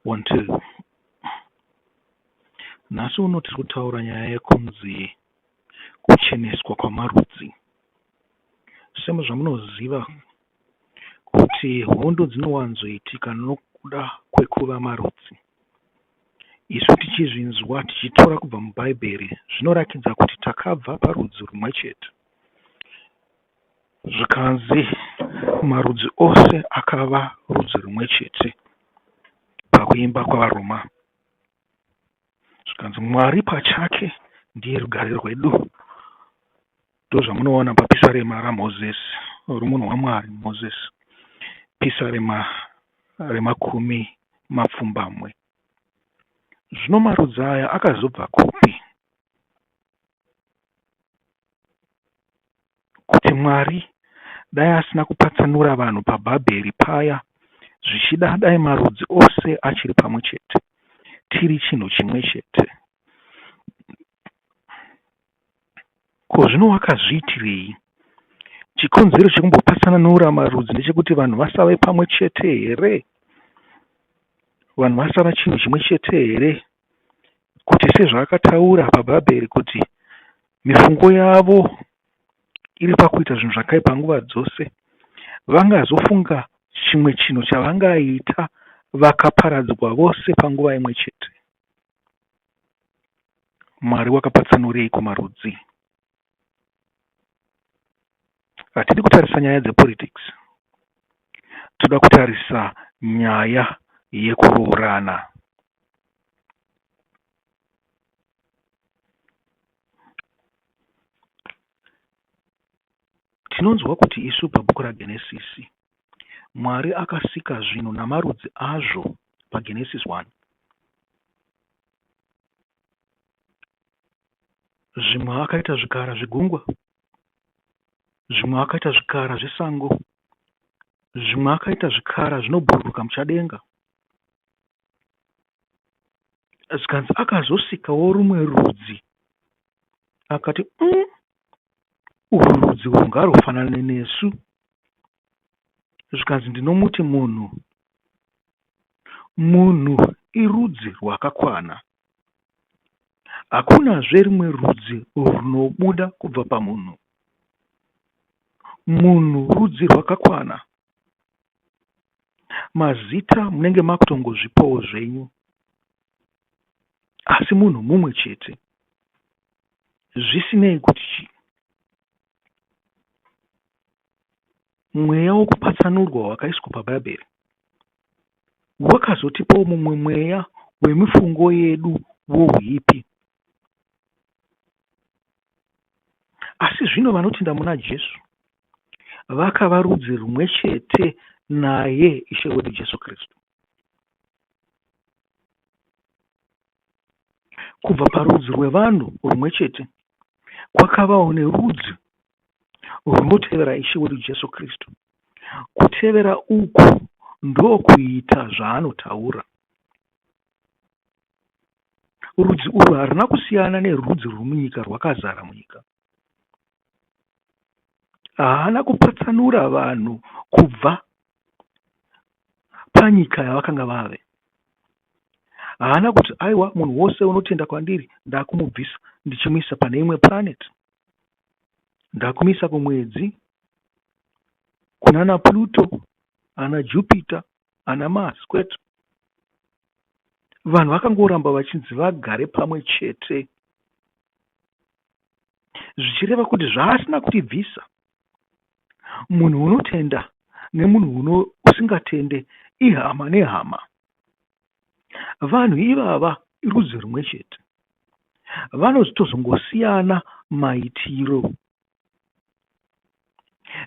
1 2 Nhasi uno tiri kutaura nyaya yekunzi kucheneswa kwamarudzi. Sezvamunoziva kuti hondo dzinowanzoitika nokuda kwekuva marudzi. Isu tichizvinzwa tichitora kubva muBhaibheri zvinorakidza kuti takabva parudzi rumwe chete. Zvikanzi marudzi ose akava rudzi rumwe chete pakuimba kwavaRoma. Zvikanzi Mwari pachake ndiye rugare rwedu. Ndozvamunowana papisarema raMozisi, romunhu waMwari Mozisi, pisarema remakumi mapfumbamwe. Zvino marudzi aya akazobva kupi? Kuti Mwari dai asina kupatsanura vanhu paBhabheri paya, zvichida dai marudzi ose achiri pamwe chete, tiri chinhu chimwe chete. Ko zvino wakazviitirei? Chikonzero chekumbopatsanura marudzi ndechekuti vanhu vasave pamwe chete here? Vanhu vasava chinhu chimwe chete here? Kuti sezvaakataura paBhabheri kuti mifungo yavo iri pakuita zvinhu zvakaipa nguva dzose, vangazofunga chimwe chinhu chavangaita vakaparadzwa vose panguva imwe chete. Mwari wakapatsanureiko marudzi? Hatidi kutarisa nyaya dzepolitics, toda kutarisa nyaya yekuroorana. Tinonzwa kuti isu pabhuku raGenesisi, Mwari akasika zvinhu namarudzi azvo paGenesisi 1. Zvimwe akaita zvikara zvegungwa, zvimwe akaita zvikara zvesango, zvimwe akaita zvikara zvinobhururuka muchadenga. Zvikanzi akazosikawo rumwe rudzi akati umm urwu rudzi urwu ngarufanane nesu. Zvikanzi ndinomuti munhu. Munhu irudzi rwakakwana. Hakunazve rumwe rudzi runobuda kubva pamunhu. Munhu rudzi rwakakwana. Mazita munenge makutongozvipawo zvenyu asi munhu mumwe chete zvisinei kuti chii. Mweya wokupatsanurwa wakaiswa paBhaibheri wakazotipawo mumwe mweya wemifungo yedu wouipi. Asi zvino vanotenda muna Jesu vakava rudzi rumwe chete naye Ishe wedu Jesu Kristu. Kubva parudzi rwevanhu rumwe chete kwakavawo nerudzi runotevera Ishe wedu Jesu Kristu. Kutevera uku ndokuita zvaanotaura. Rudzi urwu haruna kusiyana nerudzi rwemunyika rwakazara munyika. Haana kupatsanura vanhu kubva panyika yavakanga vave. Haana kuti aiwa munhu wose unotenda kwandiri ndakumubvisa ndichimuisa pane imwe planet. Ndakumuisa kumwedzi, kunana Pluto, ana Jupiter, ana Mars kwete. Vanhu vakangoramba vachinzi vagare pamwe chete zvichireva kuti zvaasina kutibvisa munhu unotenda nemunhu usingatende ihama nehama. Vanhu ivava rudzi rumwe chete. Vanotozongosiyana maitiro.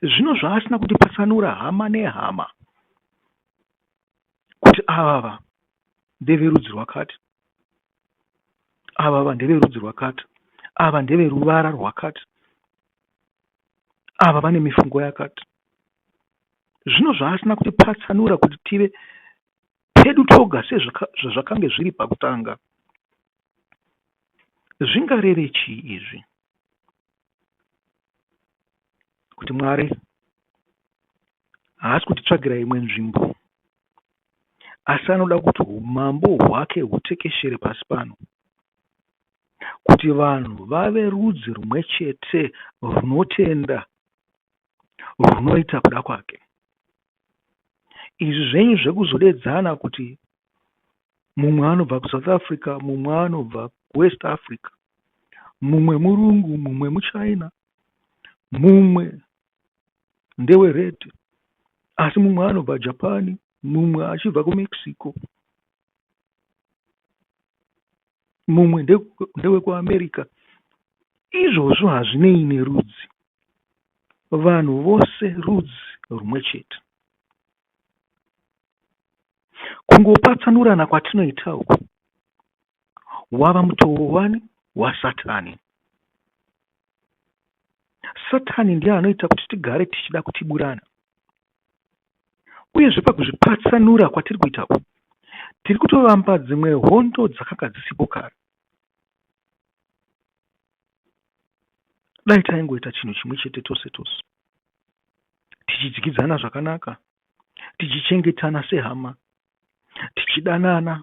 Zvino zvaasina kutipatsanura hama nehama kuti avava ndeverudzi rwakati, avava ndeverudzi rwakati, ava ndeveruvara rwakati, ava vane mifungo yakati. Zvino zvaasina kutipatsanura kuti tive pedu toga sezvazvakange zviri pakutanga. Zvingareve chii izvi? Kuti Mwari haasi kutitsvagira imwe nzvimbo. Asi anoda kuti umambo hwake hutekeshere pasi pano, kuti vanhu vave rudzi rumwe chete runotenda, runoita kuda kwake. Izvi zvenyu zvekuzodedzana kuti mumwe anobva kuSouth Africa, mumwe anobva kuWest Africa, mumwe murungu, mumwe muChina, mumwe ndewered, asi mumwe anobva Japan, mumwe achibva kuMexico, mumwe ndewekuAmerica. Izvozvo hazvinei nerudzi. Vanhu vose rudzi rumwe chete. Kungopatsanurana kwatinoita uku wava mutowo wani waSatani. Satani ndiye anoita kuti tigare tichida kutiburana. Uyezve pakuzvipatsanura kwatiri kuita uku, tiri kutovamba dzimwe hondo dzakanga dzisipo kare. Dai taingoita chinhu chimwe chete tose tose, tichidyidzana zvakanaka, tichichengetana sehama, tichidanana,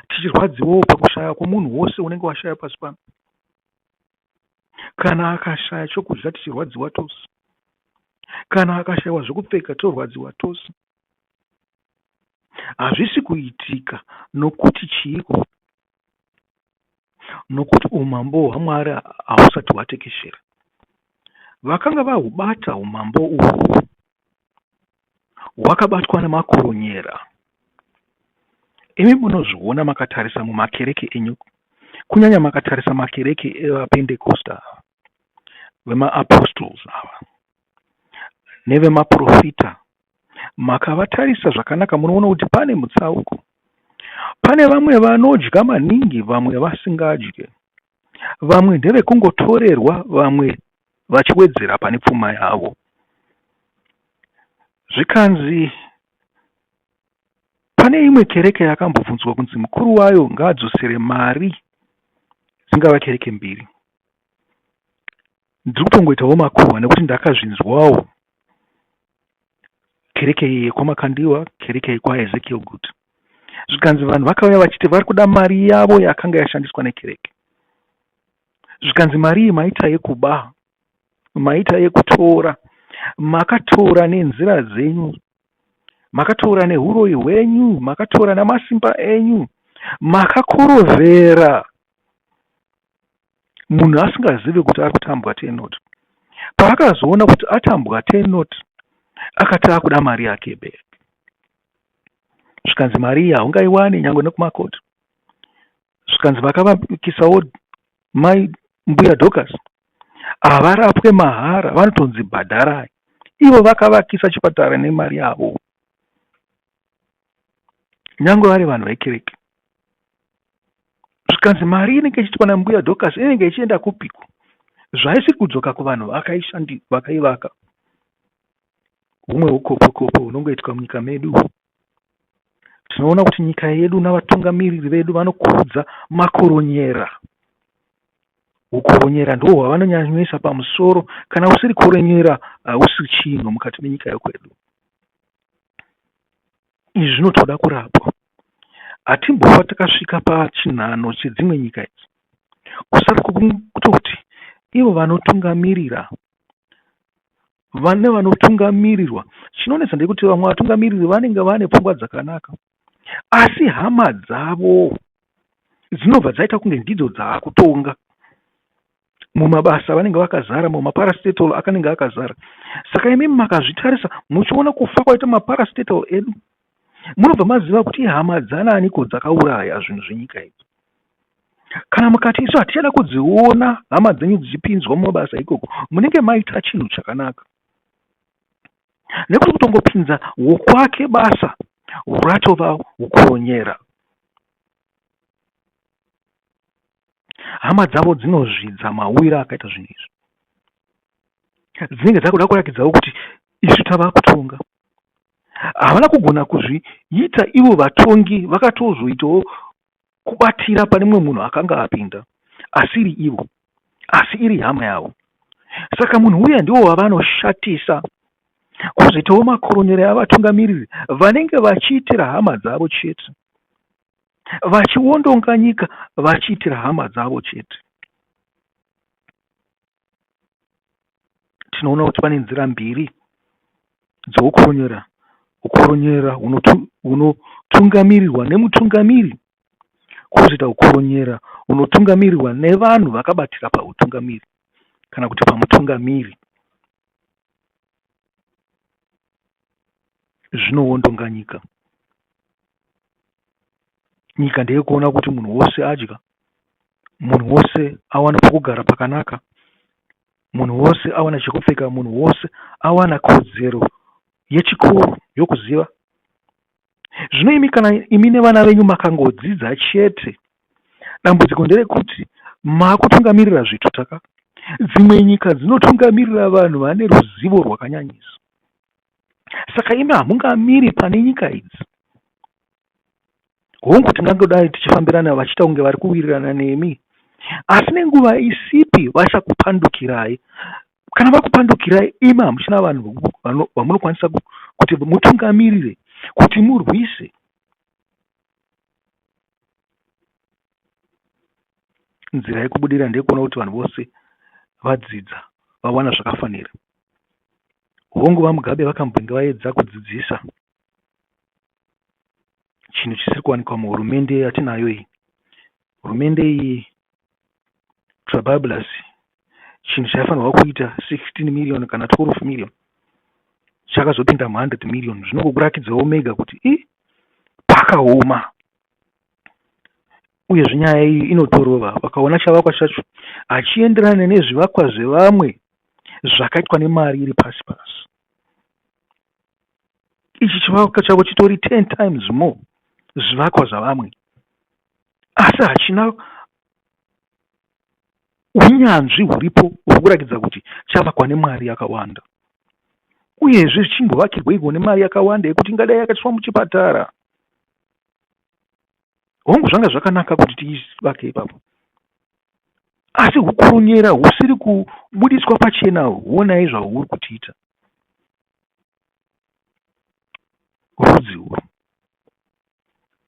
tichirwadziwawo pakushaya kwomunhu wose unenge washaya pasi pano. Kana akashaya chokudya tichirwadziwa tose. Kana akashaiwa zvokupfeka torwadziwa tose. Hazvisi kuitika nokuti chiiko? Nokuti umambo hwaMwari hahusati hwatekeshera. Vakanga vahubata umambo uhwu hwakabatwa nemakoronyera. Imi munozviona makatarisa mumakereke enyu, kunyanya makatarisa makereke evaPentekosta ava, vemaApostles ava, nevemaprofita. Makavatarisa zvakanaka munoona kuti pane mutsauko. Pane vamwe vanodya maningi, vamwe vasingadye. Vamwe ndevekungotorerwa, vamwe vachiwedzera pane pfuma yavo. Zvikanzi pane imwe kereke yakambobvunzwa kunzi mukuru wayo ngaadzosere mari dzingava kereke mbiri. Ndiri kutongoitawo makuhwa nekuti ndakazvinzwawo kereke iyi yekwaMakandiwa, kereke yekwaEzekiel Guti. Zvikanzi vanhu vakauya vachiti vari kuda mari yavo yakanga yashandiswa nekereke. Zvikanzi mari iyi maita yekuba, maita yekutora, makatora nenzira dzenyu, makatora nehuroyi hwenyu, makatora namasimba enyu, makakorovhera munhu asingazivi kuti ari kutambwa tenot. Paakazoona kuti atambwa tenot, akati akuda mari yake back. Zvikanzi mari iyi haungaiwani nyangwe nekumakoti. Zvikanzi vakavakisawo mai mbuya Dorcas havarapwe mahara vanotonzi bhadharai ivo vakavakisa chipatara nemari yavo nyangwe vari vanhu vekereke. Zvikanzi mari inenge ichiitwa nambuya Dorcas inenge ichienda kupiko zvaisiri kudzoka kuvanhu vakaivaka. Humwe hukopokopo hunongoitwa munyika medu. Tinoona kuti nyika yedu navatungamiriri vedu vanokudza makoronyera. Hukoronyera ndihwo hwavanonyanyoisa pamusoro. Kana usiri koronyera hausi chinhu mukati menyika yokwedu. Izvi zvinotoda kurapwa. Hatimbofa takasvika pachinhano chedzimwe nyika idzi. Kusara kwekutoti ivo vanotungamirira vane vanotungamirirwa. Chinonetsa ndekuti vamwe vatungamiriri vanenge vane pfungwa dzakanaka asi hama dzavo dzinobva dzaita kunge ndidzo dzaakutonga. Mumabasa vanenge vakazara, mumaparastatal akanenge akazara. Saka imimi makazvitarisa muchiona kufa kwaita maparastatal edu munobva maziva kuti ihama dzananiko dzakauraya zvinhu zvenyika idzi. Kana mukati isu hatichada kudziona hama dzenyu dzichipinzwa mumabasa ikoko, munenge maita chinhu chakanaka. Nekuti kutongopinza wokwake basa hwatova hukoronyera. Hama dzavo dzinozvidza mauyiro akaita zvinhu izvi. Dzinenge dzakuda kurakidzawo kuti isu tava kutonga. Havana kugona kuzviita ivo vatongi vakatozoitawo kubatira pane mumwe munhu akanga apinda asiri ivo asi iri hama yavo. Saka munhu uya ndiwo wavanoshatisa. Kwozoitawo makoronyera avatungamiriri vanenge vachiitira hama dzavo chete, vachiwondonga nyika vachiitira hama dzavo chete. Tinoona kuti pane nzira mbiri dzoukoronyera. Ukoronyera hunotungamirirwa nemutungamiri kwozoita ukoronyera hunotungamirirwa nevanhu vakabatira pautungamiri kana kuti pamutungamiri. Zvinowondonga nyika. Nyika ndeyekuona kuti munhu wose adya, munhu wose awana pokugara pakanaka, munhu wose awana chekupfeka, munhu wose awana kodzero yechikoro yokuziva. Zvino imi kana imi nevana venyu makangodzidza chete, dambudziko nderekuti makutungamirira zvituta ka. Dzimwe nyika dzinotungamirira vanhu vane ruzivo rwakanyanyisa. Saka imi hamungamiri pane nyika idzi. Hongu tingangodai tichifambirana vachiita kunge vari kuwirirana nemi, asi nenguva isipi vachakupandukirai. Kana vakupandukirai imi hamuchina vanhu vamunokwanisa kuti mutungamirire, kuti murwise. Nzira yekubudirira ndeyekuona kuti vanhu vose vadzidza, vawana zvakafanira. Hongu VaMugabe vakambenge vaedza kudzidzisa chinhu chisiri kuwanikwa muhurumende yatinayo iyi. Hurumende iyi Trabablas chinhu chaifanirwa kuita 16 million kana 12 million chakazopinda mu 100 million zvinongokurakidzawo mega kuti i pakaoma uyezve nyaya iyi inotorova vakaona chavakwa chacho hachienderane nezvivakwa zvevamwe zvakaitwa nemari iri pasi pasi Ichi chivakwa chavo chitori 10 times more zvivakwa zvavamwe asi hachina unyanzvi huripo huri kurakidza kuti chavakwa nemari yakawanda uyezve zvichimbovakirweiko nemari yakawanda yekuti ingadai yakaiswa muchipatara hongu zvanga zvakanaka kuti tivake ipapo asi hukoronyera husiri kubudiswa pachena honai zvahuri kutiita Rudzi urwu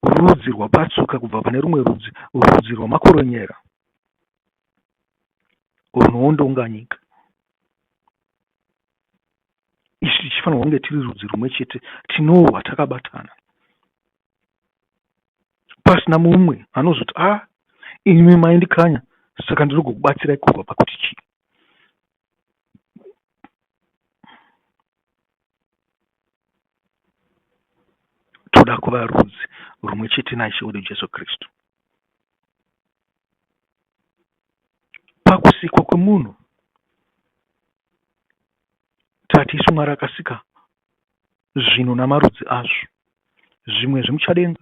rudzi rwapatsuka kubva pane rumwe rudzi, rudzi rwamakoronyera runoondonga nyika. Isu tichifanirwa kunge tiri rudzi rumwe chete tinorwa takabatana pasina mumwe anozoti a ah, imi maindikanya saka ndinogokubatsirai kurwa pakuti chii. Toda kuva rudzi rumwe chete naIshe wedu Jesu Kristu. Pakusikwa kwemunhu, tati isu Mwari akasika zvinhu namarudzi azvo, zvimwe zvemuchadenga,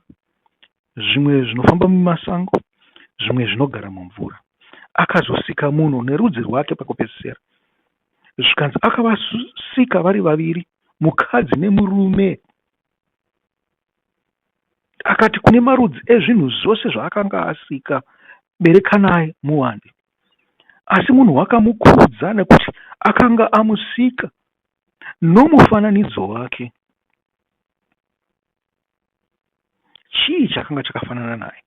zvimwe zvinofamba mumasango, zvimwe zvinogara mumvura. Akazosika munhu nerudzi rwake pakupedzisira. Zvikanzi akavasika vari vaviri, mukadzi nemurume. Akati kune marudzi ezvinhu zvose zvaakanga asika, berekanai muwande. Asi munhu wakamukudza nekuti akanga amusika nomufananidzo wake. Chii chakanga chakafanana naye?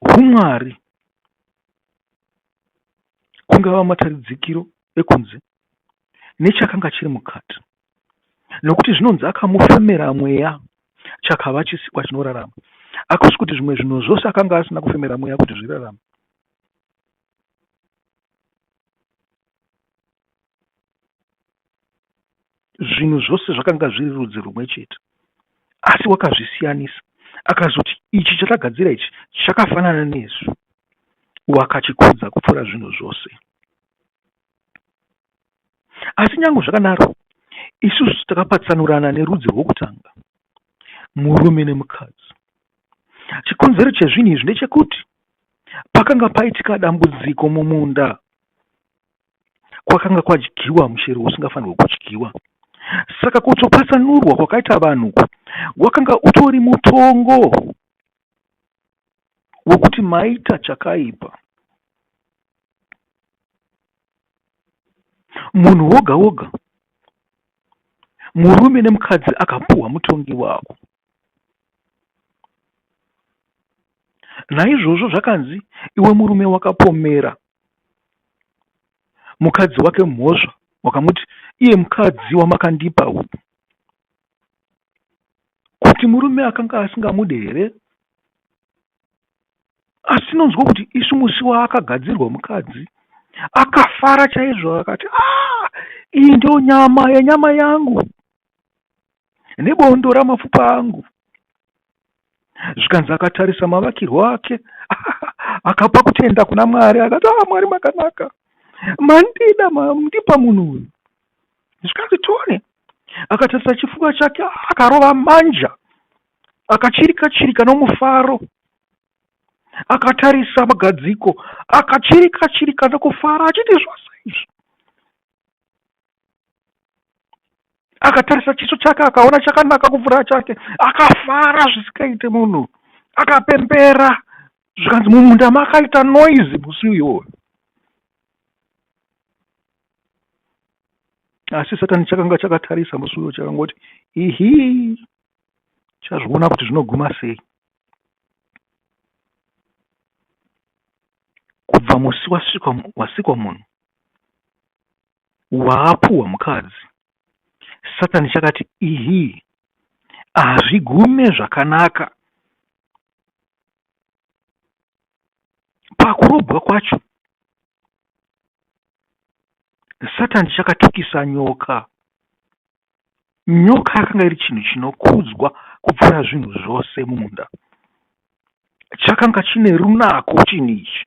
HuMwari kungava mataridzikiro ekunze nechakanga chiri mukati nokuti zvinonzi akamufemera mweya chakava chisikwa chinorarama. Hakusi kuti zvimwe zvinhu zvose akanga asina kufemera mweya kuti zvirarame. Zvinhu zvose zvakanga zviri rudzi rumwe chete, asi wakazvisiyanisa akazoti ichi chatagadzira ichi chakafanana nesu, wakachikudza kupfuura zvinhu zvose. Asi nyange zvakadaro, isusu takapatsanurana nerudzi rwokutanga, murume nemukadzi. Chikonzero chezvinhu izvi ndechekuti pakanga paitika dambudziko mumunda kwakanga kwadyiwa muchero usingafanirwe kudyiwa. Saka kutopatsanurwa kwakaita vanhu uku wakanga utori mutongo wekuti maita chakaipa. Munhu woga woga, murume nemukadzi akapuhwa mutongi wavo. Naizvozvo zvakanzi iwe murume wakapomera mukadzi wake mhosva wakamuti iye mukadzi wamakandipa uyu kuti murume akanga asingamude here? Asi tinonzwa kuti isu musi waakagadzirwa mukadzi akafara chaizvo akati ah, iyi ndio nyama yenyama yangu nebondo ramapfupa angu. Zvikanzi akatarisa mavakirwo ake akapa kutenda kuna Mwari akati ah, Mwari makanaka mandida mandipa munhu uyu. Zvikanzi tione akatarisa chifuva chake akarova manja akachirika chirika nomufaro akatarisa magadziko akachirika chirika nokufara achiti zvose izvi akatarisa chiso chake akaona chakanaka kupfuura chake akafara zvisikaite munhu akapembera zvikanzi mumunda makaita noise musi uyoyo asi satani chakanga chakatarisa musi uyo chakangoti ihi chazviona kuti zvinoguma sei kubva musi wasikwa munhu waapuhwa mukadzi satani chakati ihi hazvigume zvakanaka pakurobwa kwacho satani chakatukisa nyoka Nyoka yakanga iri chinhu chinokudzwa kupfuura zvinhu zvose mumunda. Chakanga chine runako chinhu ichi,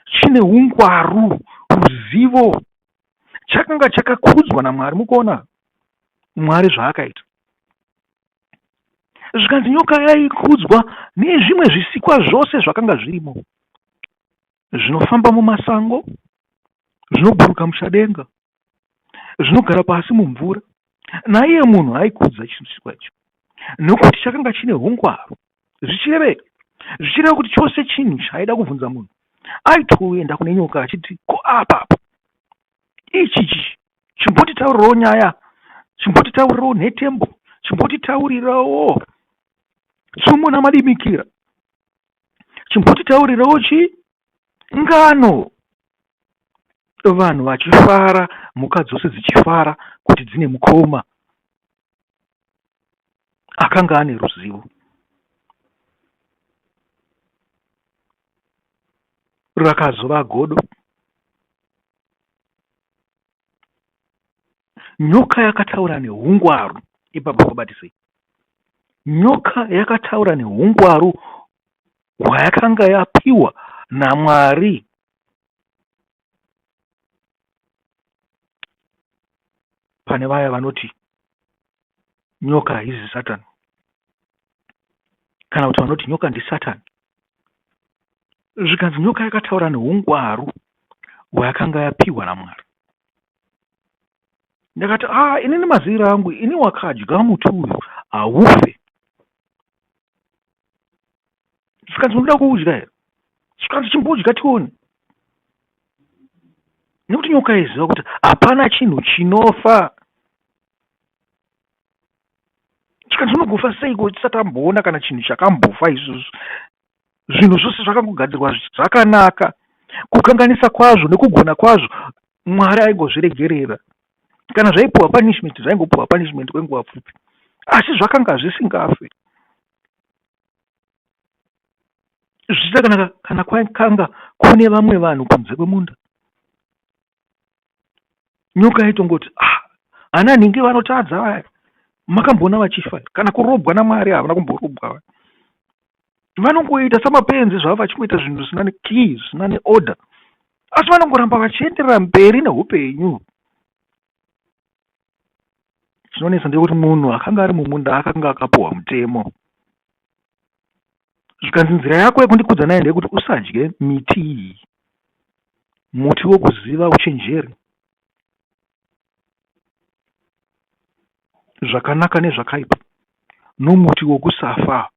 chine ungwaru, ruzivo. Chakanga chakakudzwa naMwari. Mukuona Mwari zvaakaita? Zvikanzi nyoka yaikudzwa nezvimwe zvisikwa zvose zvakanga zvirimo, zvinofamba mumasango, zvinobhururuka muchadenga, zvinogara pasi mumvura. Naiye munhu aikudza chisikwa ichi nokuti chakanga chine ungwaru. Zvichirevei? Zvichireva kuti chose chinhu chaaida kubvunza munhu aitoenda kune nyoka achiti ko apa apa ichi ichi chimbotitaurirawo nyaya, chimbotitaurirawo nhetembo, chimbotitaurirawo tsumo namadimikira, chimbotitaurirawo chii ngano vanhu vachifara mhuka dzose dzichifara kuti dzine mukoma akanga ane ruzivo rakazova godo nyoka yakataura neungwaru ipapo pabatisei nyoka yakataura neungwaru hwayakanga yapiwa naMwari. Pane vaya vanoti nyoka haizi Satani kana kuti vanoti nyoka ndiSatani. Zvikanzi nyoka yakataura neungwaru hwayakanga yapiwa naMwari. Ndakati ah, ini nemaziviro angu ini wakadya muti uyu haufe. Zvikanzi unoda kuudya here? Zvikanzi chimbodya tione. Nekuti nyoka yaiziva kuti hapana chinhu chinofa. Zvikanzi unogofa seiko tisati tamboona kana chinhu chakambofa isusu. Zvinhu zvose zvakangogadzirwa zvakanaka. Kukanganisa kwazvo nekugona kwazvo Mwari aingozviregerera. Kana zvaipiwa punishment zvaingopiwa punishment kwenguva pfupi. Asi zvakanga zvisingafe. Zvichida kana, kana kwakanga kune vamwe vanhu kunze kwemunda. Nyoka yaitongoti ah, ana nhingi vanotadza vaya. Makamboona vachifa kana kurobwa naMwari havana kumborobwa vaya. Vanongoita samapenzi zvavo vachingoita zvinhu zvisina nekey, zvisina neorder. Asi vanongoramba vachienderera mberi neupenyu. Chinonetsa ndechekuti munhu akanga ari mumunda akanga akapuhwa mutemo. Zvikanzi nzira yako yekundikudza nayo ndeyekuti usadye miti iyi, muti wokuziva uchenjeri, zvakanaka nezvakaipa, nomuti wokusafa.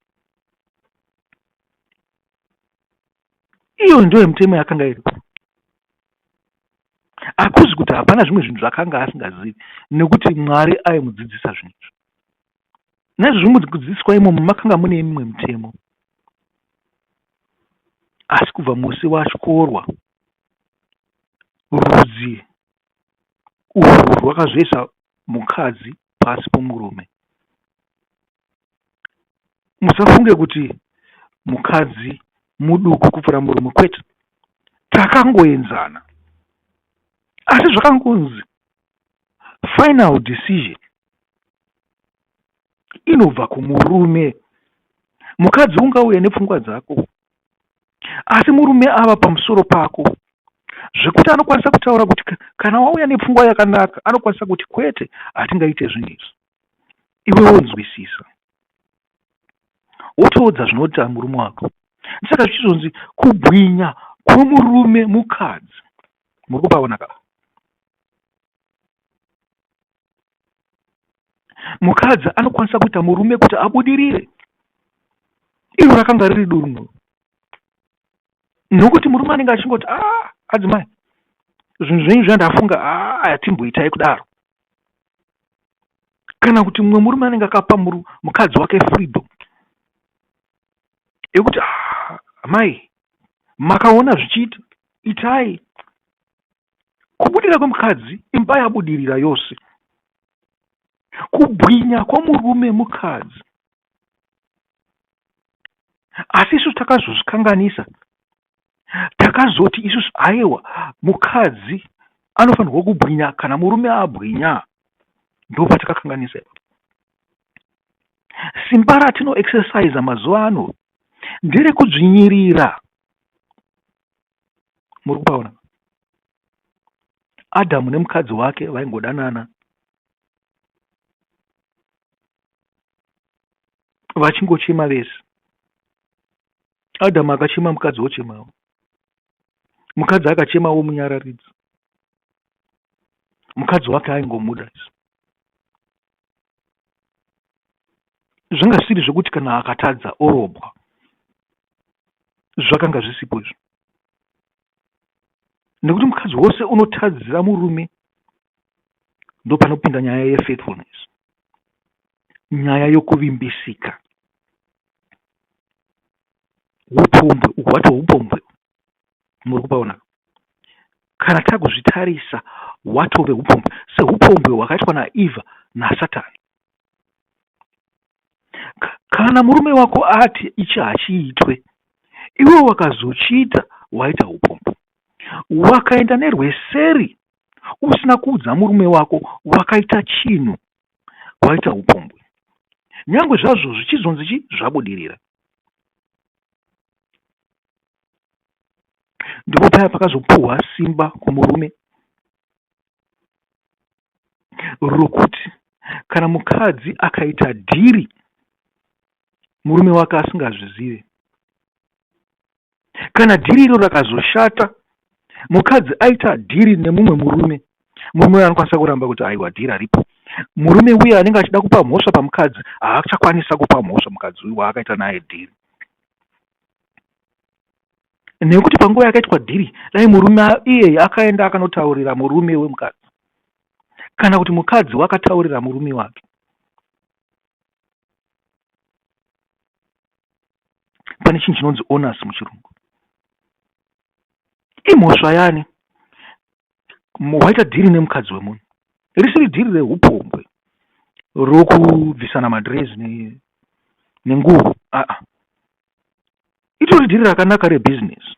Iyo ndiyo mitemo yakanga iripo. Hakuzi kuti hapana zvimwe zvinhu zvakanga asingazivi nekuti Mwari aimudzidzisa zvinhu izvi. Naizvozvo mukudzidziswa imomo makanga mune mimwe mitemo. Asi kubva musi watyorwa, rudzi urwu rwakazoisa mukadzi pasi pomurume. Musafunge kuti mukadzi muduku kupfuura murume, kwete. Takangoenzana. Asi zvakangonzi final decision inobva kumurume. Mukadzi ungauye nepfungwa dzako asi murume ava pamusoro pako zvekuti anokwanisa kutaura kuti kana wauya nepfungwa yakanaka anokwanisa kuti kwete hatingaite zvinhu izvi. Iwe wonzwisisa wotoudza zvinoita murume wako. Saka zvichizonzi kubwinya kwomurume mukadzi. Muri kupaona ka? Mukadzi anokwanisa kuita murume kuti abudirire. Iro rakanga riri dunhu. Nokuti murume anenge achingoti ah, adzimai zvinhu zvenyu zvandafunga ah, hatimboitai kudaro. Kana kuti mumwe murume anenge akapa mukadzi wake freedom yekuti ah, amai makaona zvichiita itai. Kubudirira kwemukadzi imba yabudirira yose. Kubwinya kwomurume mukadzi. Asi isu takazozvikanganisa. Takazoti isusu aiwa mukadzi anofanirwa kubwinya kana murume abwinya. Ndopatakakanganisa ipapo. Simba ratinoexercisa mazuva ano nderekudzvinyirira. Muri kupaona? Adhamu nemukadzi wake vaingodanana vachingochema vese. Adhamu akachema mukadzi wochemawo. Mukadzi akachema womunyararidza. Mukadzi wake aingomuda. Zvanga zvisiri zvekuti kana akatadza orobwa. Zvakanga zvisipo izvo. Nekuti mukadzi wose unotadzira murume ndopanopinda nyaya yefaithfulness. Nyaya yokuvimbisika. Hupombwe uhwu hwacho hupombwe muri kupaona kana takuzvitarisa hwatove hupombwe sehupombwe hwakaitwa naEvha naSatani. Kana murume wako ati ichi hachiitwe iwe wakazochiita waita hupombwe. Wakaenda nerweseri usina kuudza murume wako wakaita chinhu waita hupombwe. Nyangwe zvazvo zvichizonzi chi zvabudirira. Ndipo paya pakazopuhwa simba kumurume rokuti kana mukadzi akaita dhiri murume wake asingazvizive, kana dhiri iro rakazoshata mukadzi aita dhiri nemumwe murume, murume uyo anokwanisa kuramba kuti aiwa dhiri haripo. Murume uye anenge achida kupa mhosva pamukadzi haachakwanisa kupa mhosva mukadzi uyu waakaita naye dhiri. Nekuti panguva yakaitwa dhiri dai murume iyeye akaenda akanotaurira murume wemukadzi kana kuti mukadzi wakataurira murume wake. Pane chinhu chinonzi onus muchirungu. Imhosva yani waita dhiri nemukadzi wemunhu risiri dhiri rehupombwe rokubvisana madhirezi nenguvo aa itori dhiri rakanaka rebhizinesi.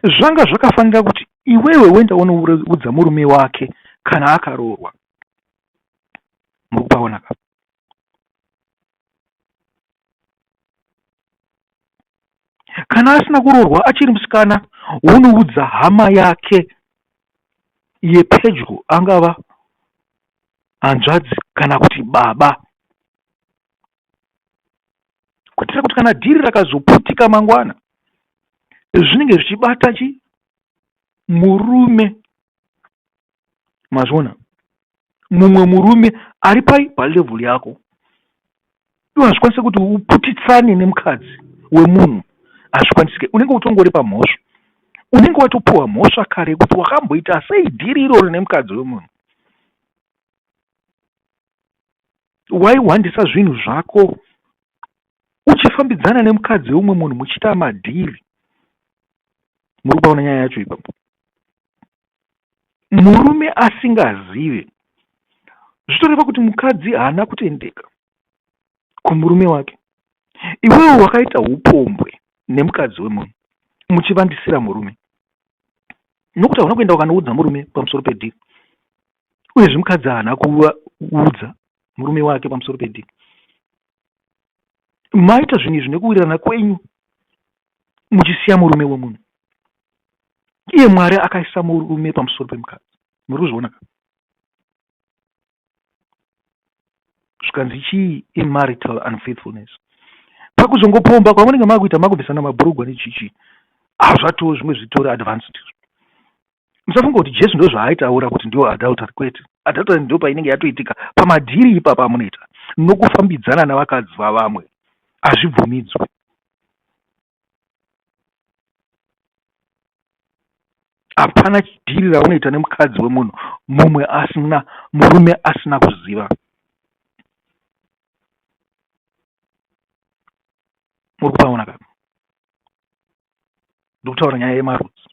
Zvanga zvakafanira kuti iwewe woenda wonoudza murume wake kana akaroorwa. Muri kupaona ka? Kana asina kuroorwa achiri musikana wonoudza hama yake yepedyo angava hanzvadzi kana kuti baba. Kuitira kuti kana dhiri rakazoputika mangwana zvinenge zvichibata chi murume. Mazviona? Mumwe murume ari pai palevel yako. Iwe hazvikwanise kuti uputitsane nemukadzi wemunhu. Hazvikwanisike. Unenge utongori pamhosva. Unenge watopiwa mhosva kare yekuti wakamboita sei dhiri iroro nemukadzi wemunhu. Waihwandisa zvinhu zvako uchifambidzana nemukadzi weumwe munhu muchiita madhiri. Muri kupaona nyaya yacho ipapo. Murume asingazive zvitoreva kuti mukadzi haana kutendeka kumurume wake. Iwewe wakaita upombwe nemukadzi wemunhu muchivandisira murume nokuti hauna kuenda ukanoudza murume pamusoro pedhiri uyezve mukadzi haana kuudza murume wake pamusoro pedhiri. Maita zvinhu izvi nekuwirirana kwenyu muchisiya murume wemunhu. Iye Mwari akaisa murume pamusoro pemukadzi. Muri kuzviona ka? Zvikanzi chii imarital unfaithfulness. Pakuzongopomba kwamunenge makuita makubvisana mabhurugwa nechichi. Hazvatoo zvimwe zvitori advanced. Musafunga kuti Jesu ndozvaaitaura kuti ndiyo adultery kwete. Adultery ndo painenge yatoitika pamadhiri ipapa amunoita nokufambidzana navakadzi vavamwe. Hazvibvumidzwe. Hapana dhiri raunoita nemukadzi wemunhu mumwe asina murume asina kuziva. Muri kupaona ka? Ndikutaura nyaya yemarudzi.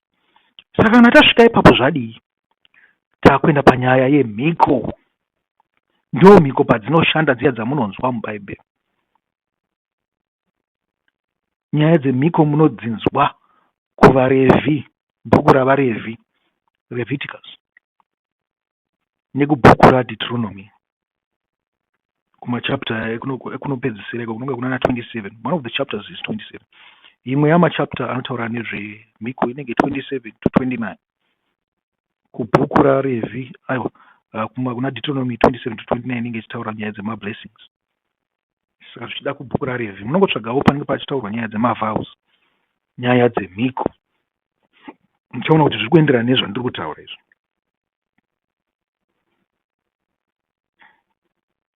Saka kana tasvika ipapo zvadii? Takuenda panyaya yemhiko. Ndo mhiko padzinoshanda dziya dzamunonzwa muBhaibheri. Nyaya dzemhiko munodzinzwa kuvaRevhi, bhuku raVaRevhi, Leviticus, nekubhuku raDeuteronomy kumachapter ekunopedzisira iko kunonge kunana 27. One of the chapters is 27. Imwe yamachapter anotaura nezvemhiko inenge 27 to 29 kubhuku raRevhi, aiwa, kuna Deuteronomy 27 to 29 inenge ichitaura nyaya dzemablessings. Saka zvichida kubhuku raRevhi munongotsvagawo panenge pachitaurwa nyaya dzemavows, nyaya dzemhiko. Muchaona kuti zviri kuenderana nezvandiri kutaura izvi.